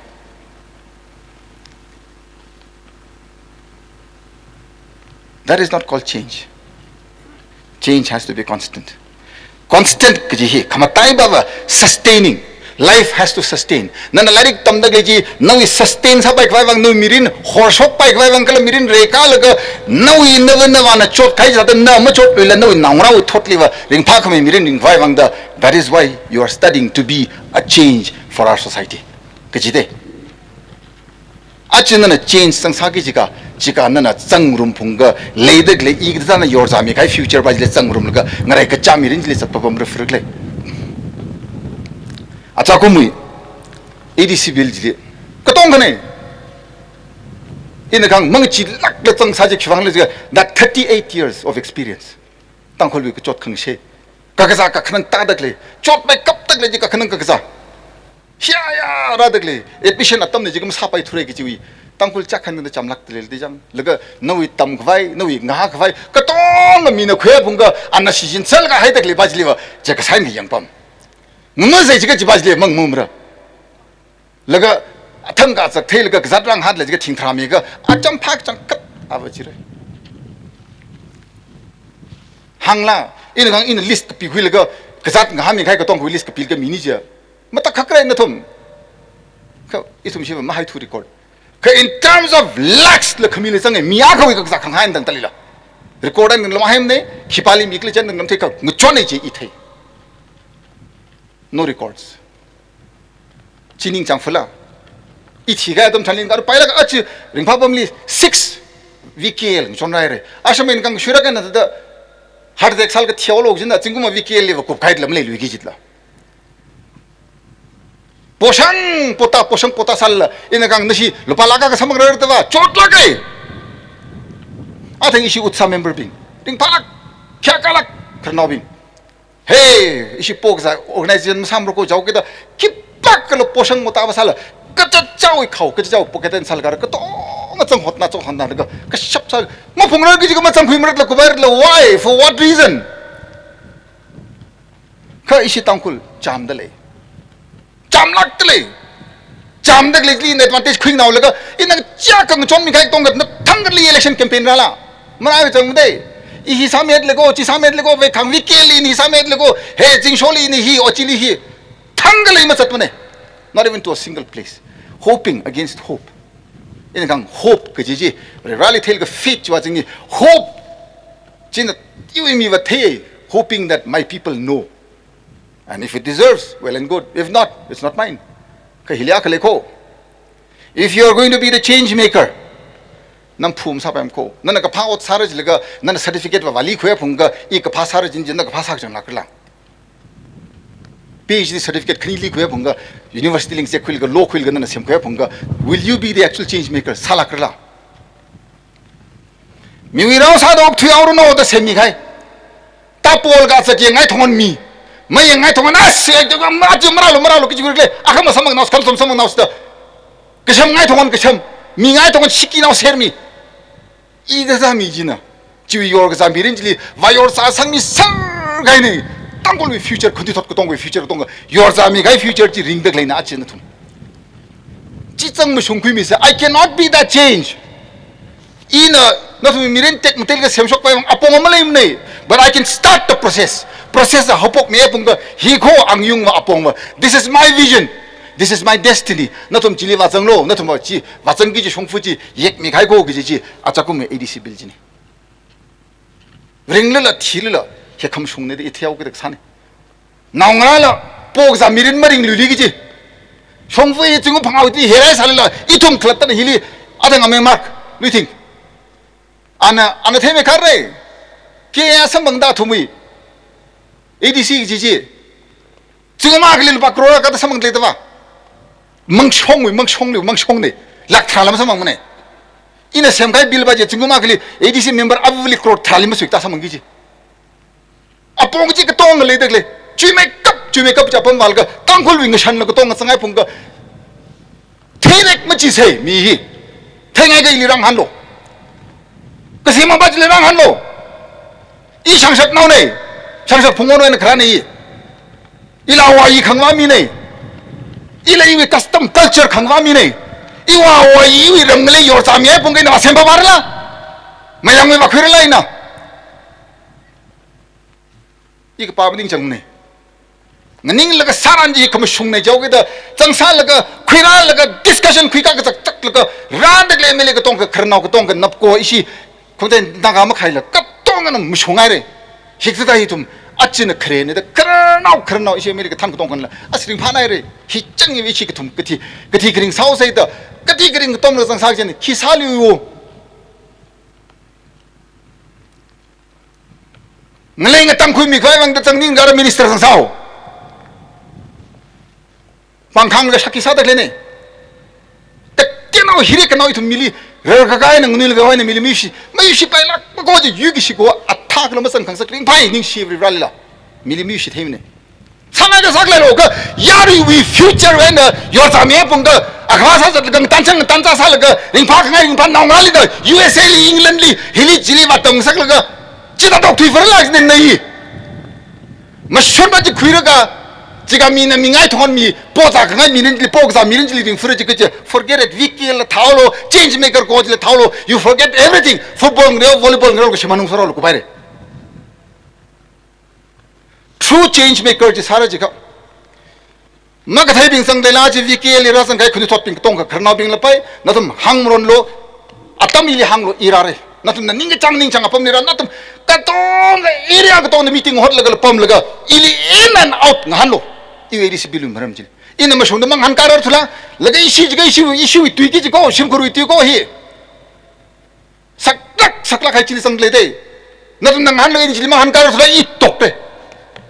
That is not called change. Change has to be constant. Constant kaji hi, khamataiva sustaining. Life has to sustain. Nana lairik tamda khalei chi, nawui sustain sāpaikhavai vang, nawui mirin horshokpaikhavai vang, kala mirin reikalaga, nawui nava navāna chotkahai sāda, na machotluila, nawui naongarāwui thotliva ringphākhamei mirin ringkhavai vangda, that is why you are studying to be a change for our society. Kaji de. Aja nana change zangsāki jiakha, Chika nana zangrumphungda leidalei, i kathāna yorzāmi kahai future pa chili zangrumlaga ngarai kachā mirin chili zatpapam rāfrik lei. Achakumwui A D C bill chili katongkhana ina kahāng mangachilākla zangsā chi khiwuivang khala jiakha, that thirty-eight years of experience. Tangkhulwui kachot khangashei. Kakazā kakhanang tādalei. Chotmeikapdalei chi kakhanang kakazā. Hiya ya rādalei. Admission atamna jiakha masāpaithura kajiwui. Tangkhul chākhanangda chamlākdalei da chang. Laga nawui tamkhavai, nawui ngahākhavai katonga mina khuiphungda ana shichin sālaga haidalei pa chiliva, chi kasā eina yangpam. Ngamazei jiakha chi pa chili mangmamra. Laga athang kazak theilaga kazāt rāngahānlei jiakha thingtharā miakha acham phak changkat ava chira. Hāngla, ina kahāng ina list kapikhuilaga kazāt ngahānmi kahai katongawui list kapikhuilaga mini chi. Matakhakra nathum. Kha ithum shiva mahaithu record. Kha in terms of lakhs la khamila zanga, mi akhawui kakazā khangahān dang talila. Record eina ngalā mahaimana, khipāli mi khala chān dang lamtheikha, ngachonei chi i thei. No records. Chi ningchāngfala. I thikahai atam thanin kar pailaga achi ringphāpamli six V K L ngachonrāhaira. Asham eina kang shuirakha na da heart attack sālaga theology na zingkum V K L liva kupkahai lam leiluiki jitla. Poshang pota, poshang pota sālala, ina kahāng nashi lupā lakh akha samphangrarda va, chotlāka. Athang ishi UDSA member bing, ringphālāk, khayākalāk khararnaobing. Hey, ishi pokazā organization masāmara ko jiakha da, khipākhala poshang mota va sāla, kachichāwui khao, kachichāwui pocket eina sālaga, katonga zang hotna, zang hotna laga, kashap sā, maphungrarki jiakha mazangkhuimaratla, kupairala, why? For what reason? Kha ishi Tangkhul chāmdalei. Chāmlākdalei. Chāmdalei chili ina advantage khuinaolaga, ina chiakha ngachonmi kahai katongkha na thangkali election campaign rāla. Mara zangdei. I hi sāmihailei ko, chi sāmihailei ko, vei khang V K L li ina hi sāmihailei ko, he zingsholi ina hi, o chili hi. Thangkali mazatmana. Not even to a single place. Hoping against hope. Ina kahāng hope kaji chi, Vareli theilaga faith chiva chingni, hope. China iwui miva thei, hoping that my people know. And if it deserves, well and good. If not, it's not mine. Kha hili akha lei ko. If you are going to be the change maker, nana phum sāpaimana ko. Nana kaphā ot sāra jilaga, nana certificate va vali khuiphungda, i kaphā sāra jin jin, nana kaphā sākachang lakrala. PhD certificate khani likhuiphungda, university li ngazek khuilaga, law khuilaga, nana semkhuiphungda, will you be the actual change maker? Sālakrala. Miwui rao sāda okthui aoruno da semmi kahai. Tapol kazat yangngai thongan mi. Mayangngai thongan, ah, se, aja marālu, marālu, kaji khuilaga, akha masamang nao, khamsam samang nao sāda. Kashamngai thongan kasham. Mingai thongan shikinao sermi. I kazāmi china. Chiwui yorkazā mirin chili, va yorzā sangmi sangkahaina. Tangkhulwui future, khunthuithot katongwui future katongkha, yorzāmi kahai future chi ringdaleina achina nathum. Chi zang mashungkhuimisa, I cannot be that change. Ina, nathum mirin tekmatei laga semshokpai vang apong maleimana. But I can start the process. Process a haophokmi apong kha, hi ko angyung va apong va. This is my vision. This is my destiny. Nathum chili vāzanglu, nathum va chi, vāzangki kaji shongfa chi, yekmi kahai ko kaji chi, achakum A D C bill china. Ringlala, thilala, hi khamashungna da i theihao kida kasāna. Naongarāla, pokazā mirin maringluili kaji. Shongfa hi zingkum phangā awui tui herai sālala, ithum khalattana hili, athang amei mark, luithing. Ana, ana theimei kharei. Kayā samphangda athumwui A D C kaji chi. Zingkum akhali lupā crore akha da samphangdalei da va. Mangshongwui, mangshongli, mangshongna. Lakh tharā lam samphangmana. Ina semkahai bill va chi zingkum akhali A D C member avali crore tharāli masuita samphangki kaji. Apong chi katonga leidalei. Chuimeikap, chuimeikap chi apam vālaga, Tangkhulwui ngashanla katonga zanghaophungda. Theirek machisei mi hi. Theingaikha ili rāngahānlu. Kasimang pa chili rāngahānlu. I Shangshaknaona. Shangshak Phungwon eina kharāna i. Ila Wayi khangavā mina. Ila iwui custom culture khangavā mina. Iva Wayiwui ram ngalei yorzāmi apong kha ina vāsempapharala. Mayangwui vākhuirala ina. I kapā maningchāngna. Nganinglaga sāran chi khamashungna jihaokida, zangsālaga, khuirālaga, discussion khuikā kazakzaklaga, rāndakle M L A katongkha, khararnao katongkha, napko ishi, khumtei Naga makhaila, katongana mashunghaira. Hikathāda ithum, achina kharena da, khararnao, khararnao ishi M L A kathan katongkhanala, ashi ringphānaira. Hi chang ishi kathum kathi, kathi kharing sāhaosei da, kathi kharing katomla zangsā china, khi sāliu. Ngalei ngatangkhuimi khavai vang da zangning gara minister zangsao. Pangkhang ga shaki sāda khalei ne. Katenao hire kanao ithum mili, rarkakā eina nganui laga eina mili miyushi, miyushi pailāk pako je yuki shiko, athā kala masang khangsā ringphai ningshi Varivarali la. Mili miyushi theimane. Sāngai kasā khalei lo ka, yaruiwui future eina, yorzami pung ka, akhava sāzatlaga, ngatanchang ngatanchā sālaga, ringphākhangai ringphānao ngali da, U S A li, England li, hili chili vātang sālaga, chithā tokthuifarala jine nai. Mashunva chi khuilaga, chika mina mingai thongan mi, pozākhangai mirin chili, pozā mirin chili ringfura chi kaje, forget it, V K L la thālo, change maker coach la thālo, you forget everything. Football ngareo, volleyball ngareo, kashimān ungfaralo kupaire. True change maker chi sāra jikha. Makatheibing zangda leila chi V K L li rāzangkahai khanuithotbing katonga khararnaobing lapai, nathum hāngmaronlo, atam ili hānglo i rāre. Nathumna ningkachāng ningchāng apamli rā, nathum katonga area katonga meeting hotlaga la pamlaga, ili in and out ngahānlo. Iwui ili sibilu maram chili. Ina mashungda mangahānkārar thula, laga ishi jikha ishi, ishiwui tuiki jiko, shimkhurwui tuiko hi. Saklāk, saklāk hai chili zangda lei dei. Nathumna ngahānlo ini chili mangahānkārar thula i tokte.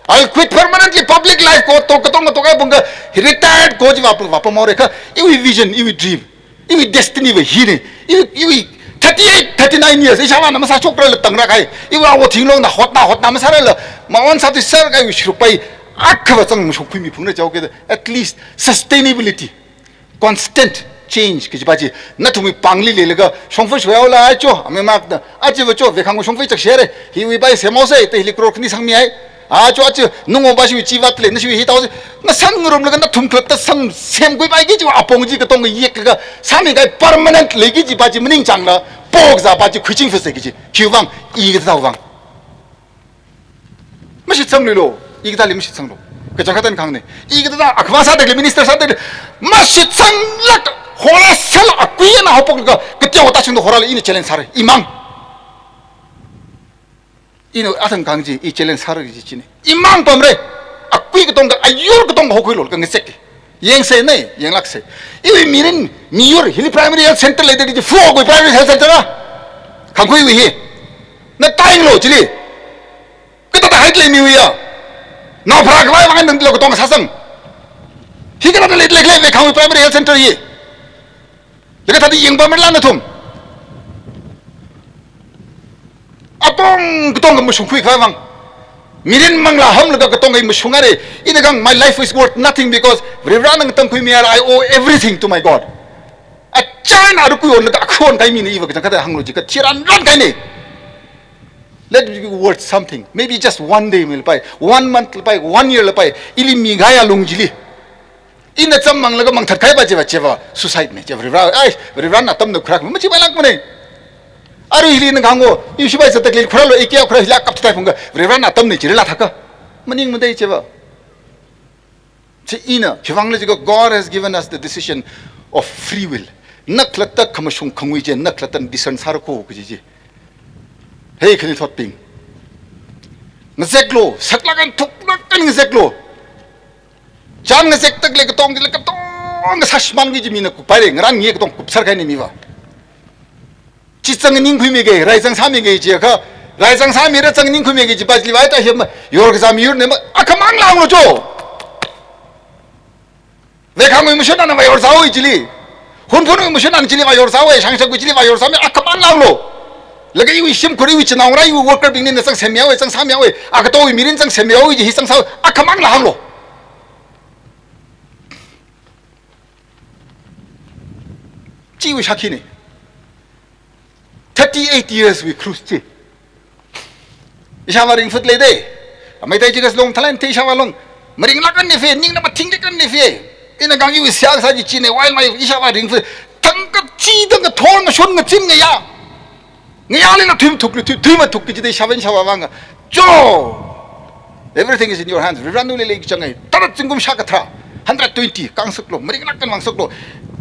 I'll quit permanently public life ko tok, katonga tokhai pung ka retired ko chi vāpam, vāpamhaore kha. Iwui vision, iwui dream, iwui destiny va hine. Iwui, iwui thirty-eight, thirty-nine years, ishāvāna masāshokrala tangra kahai. Iwui awo Thinglongna hotna, hotna masārala, maon sāthuiser kahaiwui sharuk pai, akhava zang mashokkhuimi phungra jihaoke da, at least sustainability. Constant change kajipa chi, nathumwui pāngli leilaga, shongfa shoihaola acho, ame makna, achiva cho, Vekhangwui shongfa chakshare, hiwui pai semhaose, te hili crore khani sangmihai. Acho, achi, nungo ba shiwui chi vātle, nashiwui hi taose, ngasāngarumlaga nathum khalatta sang semkhuipai kaji apong chi katonga yeklaga, sāmikahai permanent leiki jipa chi maningchāngla, pok zāpa chi khuiching fuse kaji, khiwui vang, i kathāwui vang. Mashitsangluilo, i kathāli mashitsanglo. Kachangkhat eina kahāngne. I kathā akhava sāda khalei, minister sāda khalei, mashitsanglāk, hora sāla akui eina haophoklaga, kateokha tāshungda horala ina challenge sāra, imang. Ina athang kahāng chi, i challenge sāra kaji chine. Imang pamra, akui katonga, ayur katonga haokhuilo, ka ngasek. Yangse ne, yanglākse. Iwui mirin, miyur, hili primary health center leida kaji, Phokhui primary health center a. Khangkhuiwui hi. Na tainglo chili. Kathāda haitle miwui ya. Nao pharākhavai vang nanglo katonga sāsang. Hi kathāda leitle khalei Vekhangwui primary health center hi. Laga thāda yangpamarala nathum. Apong katonga mashungkhuikhavai vang. Mirin manglā hamlaga katonga mashungare. Ina kahāng, my life is worth nothing because Varivarana ngatangkhuimihaira, I owe everything to my God. Achāna rukui onlaga akhon kahai mina iva kachangkhat hānglo jikha thiran ran kahaine. Let it be worth something. Maybe just one day mi lapai, one month lapai, one year lapai. Ili mikahai alung chili. Ina chāmmanglaga mangthatkahaipa chiva, chiva suicide ne, chiva Varivara, ai, Varivarana atamna khuirak, machipailākmane. Arui hili ina kahāng o, ishi bai zatak lei khuralo, eke khura hila kap tai phungka, Varivarana atamna chili la thaka. Maningmadei chiva. Chi ina, khiwuivang khala jikha, God has given us the decision of free will. Na khalatta khamashung khangui chi, na khalatta discern sāra ko kaji chi. Hei khanuithotbing. Ngazeklo, saklāk eina thuklāk eina ngazeklo. Chān ngazektak lei katong, lei katong kasā shimānki kaji mina kupaire, ngarān ngi katong kupsar kahaine miva. Chi zang ningkhuimiki, rai zang sāmiki jiakha, rai zang sāmira zang ningkhuimiki jipa chili vai ta hima, yor kazā miyurne ma, akhamang langlo cho. Vekhangwui mashun ana vāyor sāhaowe chili. Hunphunwui mashun ana chili vāyor sāhaowe, Shangshakgui chili vāyor sāmi, akhamang langlo. Laga iwui shimkhur, iwui chinaongarā, iwui workerbingna zang semmihaowe, zang sāmihaowe, akatongwui mirin zang semmihaowe ji hi zang sāhaowe, akhamang langlo. Chiwui shākhine. Thirty-eight years wui cruise chi. Ishāvā ringphut lei dei. Amei tai jikas long thalan te ishāvā long. Maringlāk eina fe, ningna mathingrik eina fe. Ina kahāng iwui seihā kasā chi chine, while my ishāvā ringphut. Thangkachida ngathor ngashun ngazin ngayā. Ngayālila thuimathukli, thui, thuimathuk kaji dei ishāvā, ishāvā vanga. Cho! Everything is in your hands. Varivarali lei kachang ai. Tara zingkum shākha tharā. Hundred twenty, kang saklo, maringlāk eina vang saklo.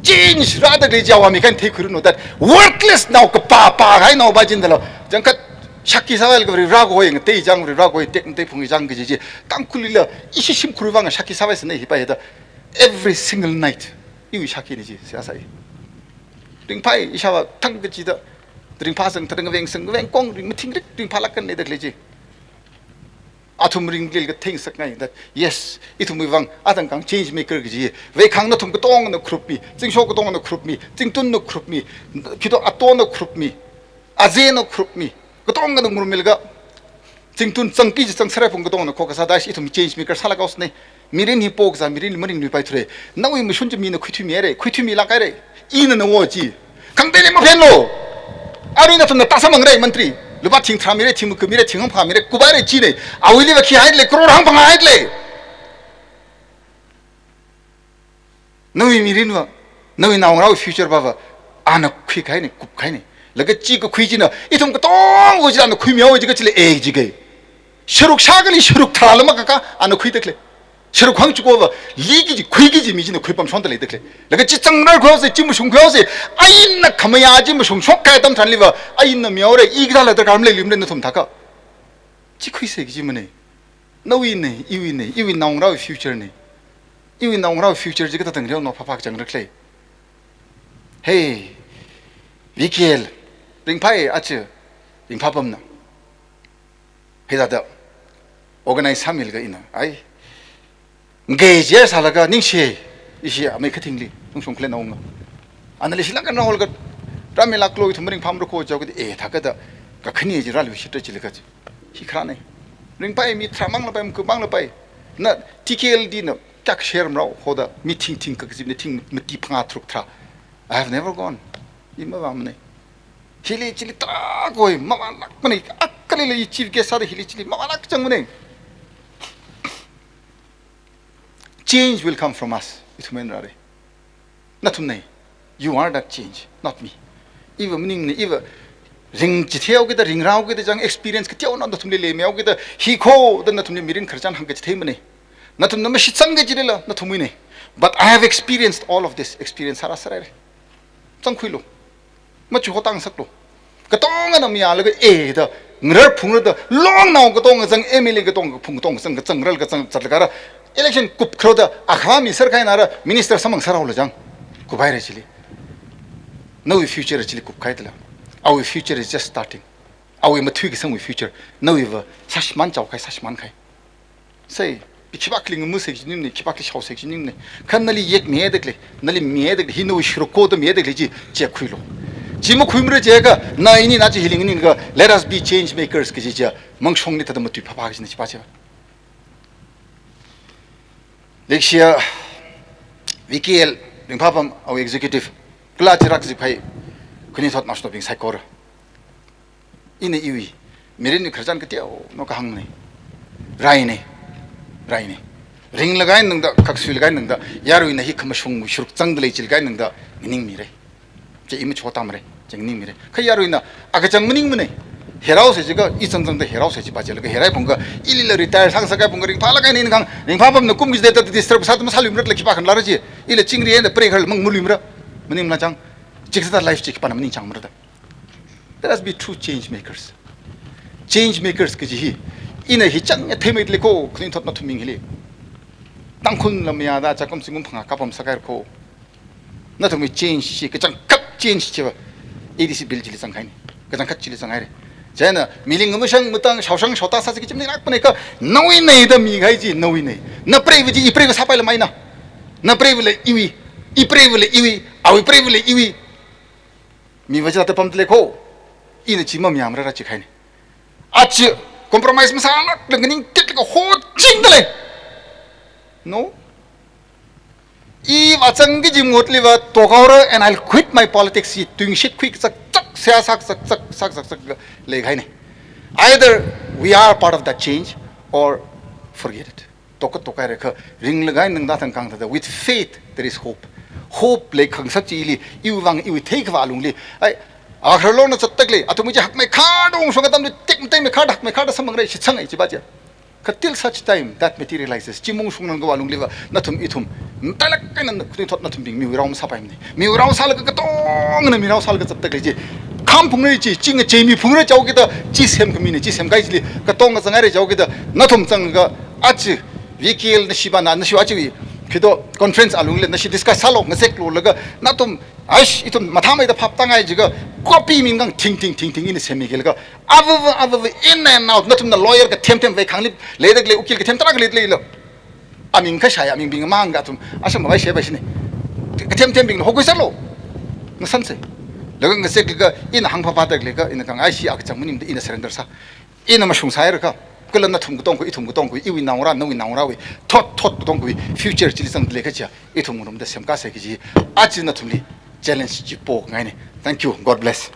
Change rāda lei jihaowa mi kan theikhuiranu that worthless nao kapā pākahai naopa chindalo. Changkhat shākhi sāvai laga Varivara koi ngatei chang, Varivara koi tek ngatei phung chang kaji chi. Tangkhulila, ishi shimkhur vang shākhi sāvai sāne hipa hida. Every single night. Iwui shākhine chi, seihā sāi. Ringphai, ishāvā thangkachida. Ringphā sang, thang veng sang, veng kong, ring mathingrik, ringphālāk eina da lei chi. Athum ringlil katheng sakngai that, yes, ithumwui vang, atangkang change maker kaji. Veikhang nathum katongana group mi, Zingsho katongana group mi, Zingtunna group mi, Khito Atona group mi, Azena group mi, katongana ngurumilga, Zingtun zangki chi zangsarai phung katongana kho kasā da shi ithum change maker sālāk haosne. Mirin hi pokazā, mirin maringluipaithura. Nawui mashun chi mina khuithuimihaira, khuithuimilāk haira. Ina nawo chi. Khangateili maphenlu. Arui nathumna tāsāmangrai mantri. Lupā thing tharā mira, thing maga mira, thing hangphā mira, kuphaira chine. Awuiliva khi haile, crore hangphangā haile. Nawui mirinva, nawui naongarāwui future pava, ana khuikahaine, kupkahaine. Laga chi kakhui china, ithum katonga chila ana khuimihaowa jiakha chili e jike. Sharuk shākali sharuk tharāla makaka, ana khuida khalei. Sharuk hāngchikova, liki kaji, khuiki kaji mi china khuipamshonda leida khalei. Laga chi zangrarkhuihaosa, chi mashungkhuihaosa, ainna khamayā chi mashungshok kahai atam tharanliva, ainna mihaora, i kathāla darkar maleilui mara nathum thākha. Chi khuisa kaji mane. Nawuine, iwuine, iwui naongarāwui future ne. Iwui naongarāwui future chi kathāda tangrihaono phapha kachang rakle. Hey, V K L, ringphai achi, ringphāpamna. Hithāda organize sāmilaga ina, ai, ngei jer sālaga ningshi, ishi amei kathingli, nungshung khaleina unga. Ana leishi langkan rāholaga, rāmilāklo ithum ringphāmara kho jiakha, e, thākha da, kakhane ji rāluishitra jilaga ji. Hi kharāne. Ringphai mi tharā manglapai, maga manglapai. Na T K L D na kyak share marao hoda, mi thing thing kakazipne thing mati phangā tharuk tharā. I have never gone. I mavāmane. Hili chili tarākha mavālākmane. Akalila i chief guest sāda hili chili mavālāk changmane. Change will come from us. Ithum eina rāra. Nathumne. You are that change, not me. Iva maningne, iva ringchitheihaokida, ringrāhaokida, chang experience kateonao nathumli leimehaokida, hi kho da nathumli mirin khararchan hāngkachitheimane. Nathumna mashitsang kajilila, nathumwuine. But I have experienced all of this. Experience sārāsāraire. Zangkhuilu. Machu hotangsaklu. Katongana mayālaga e da, ngarar phungra da, longnao katonga zang, M L A katonga phung katonga zang, kazang ral kazang zatlaga ra, election kupkhara da, akha mi sar kahaina ra, minister samphang sāraola chang. Kuphaira chili. Nawui future chili kupkahai tala. Our future is just starting. Awui mathuikasangwui future. Nawuiva sāshimān chaokahai, sāshimānkahai. Sai, pi khipākhali ngamusa kaji maningmane, khipākhali shaosa kaji maningmane. Kha nali yekmihaida khalei, nali mihaida khalei, hi nawui sharuk kho da mihaida khalei chi, chi khuilu. Chi makhuimara jiakha, na ini na chi hili nganingakha, let us be change makers kaji chi, mangshongli thāda matui phapha kajina chi pa chi. Leikashiya, V K L, ringphāpam, our executive, kala chirak zip hai, khanuithot naoshinobing saikora. Ina iwui mirinwui khararchan kateonao kahāngmane. Raine. Raine. Ringlaga eina tangda, khaksuilaga eina tangda, yaruina hi khamashungwui sharuk zangda lei jilaga eina tangda, nganingmire. Chi i machotamre, chi nganingmire. Kha yaruina, akachang maningmane. Heraosa jiakha, i zangzangda heraosa jipa jilaga herai phungakha, ilila retire sāngasakhai phungakha ringphālaga eina ina kahāng, ringphāpamna kum kachida thāda disturb sāda masāluimara khala khipākha nala ra chi, ila chingri eina preikhar mang maluimara, maningmala chang, chikathā life chi khipāna maningchangmara da. Let us be true change makers. Change makers kaji hi. Ina hi chang theimeida lei kho, khanuithot nathumbing hili. Tangkhul lam mayāda chākum singkum phangā kapam sākahai kho. Nathumwui change chi, kachangkhat change chiva. A D C bill chili zanghaine. Kachangkhat chili zanghaire. Chieina, mili ngamashang matang, shaoshang shaotā sāsi kaji maningmane kha, nawuine da mikahai chi, nawuine. Na preiva chi, i preiva sāpaila maina. Na preivali iwui, i preivali iwui, awui preivali iwui. Miva chithāda pamda lei kho. Ina chi mamayāmara ra chikahaine. Achi compromise masālākla nganingtitlaga hochingda lei. No? Iva zangki kaji mahutliva tokhaora and I'll quit my politics hi tuingashit khuikazak zak, seihā sākazak zak, sākazak zak leikahaine. Either we are part of that change or forget it. Toka toka rekha ringlaga eina tangda thangkang thāda, with faith there is hope. Hope leikhangasak chili, iwui vang, iwui theikhavā alungli. Ai, akharlona zattak lei, athumwui chi hakmeikharda ungshung atamli, tekmateimeikhar, hakmeikharda samphangrai, shitsangai chipa chi. Kha till such time that materializes, chi maungshungnakhavā alungliva, nathum ithum, matailāk eina khanuithot nathumbing miwui rao masāpaimane. Miwui rao sālaga katongana mi rao sālaga zattak lei chi. Kham phungrai chi, chi ngachei mi phungrai chaokida, chi semkhamine, chi semkahai chili, katonga zanghaira chaokida, nathum zangakha, achi, V K L na shiba na, na shiba achi, Phido conference alungli nashi discuss sālu, ngazeklu laga, nathum, aish, ithum mathāmeida phap tāngai jiakha, copy mingkang thing thing thing thing ina semmi kelaga, avava, avava, in and out, nathumna lawyer kathem them vei khangli, leida khalei ukil kathem tarākha leida leilo. Aming kashai, amingbing mang kathum, asam mavai sheba shini. Kathem thembingli hokhuiserlu. Nasanse. Laga ngazek laga, ina hāngphapha da khalei kha, ina kang aishi akachang maningmada ina surrender sā. Ina mashung sāhaira kha, kala nathum katongkhui, ithum katongkhui, iwui naongarā, nawui naongarāwui, thot, thot katongkhui, future chili zangda lei kaja, ithum ngarumda semkāsa kaji, aja nathumli challenge chi pongaini. Thank you. God bless.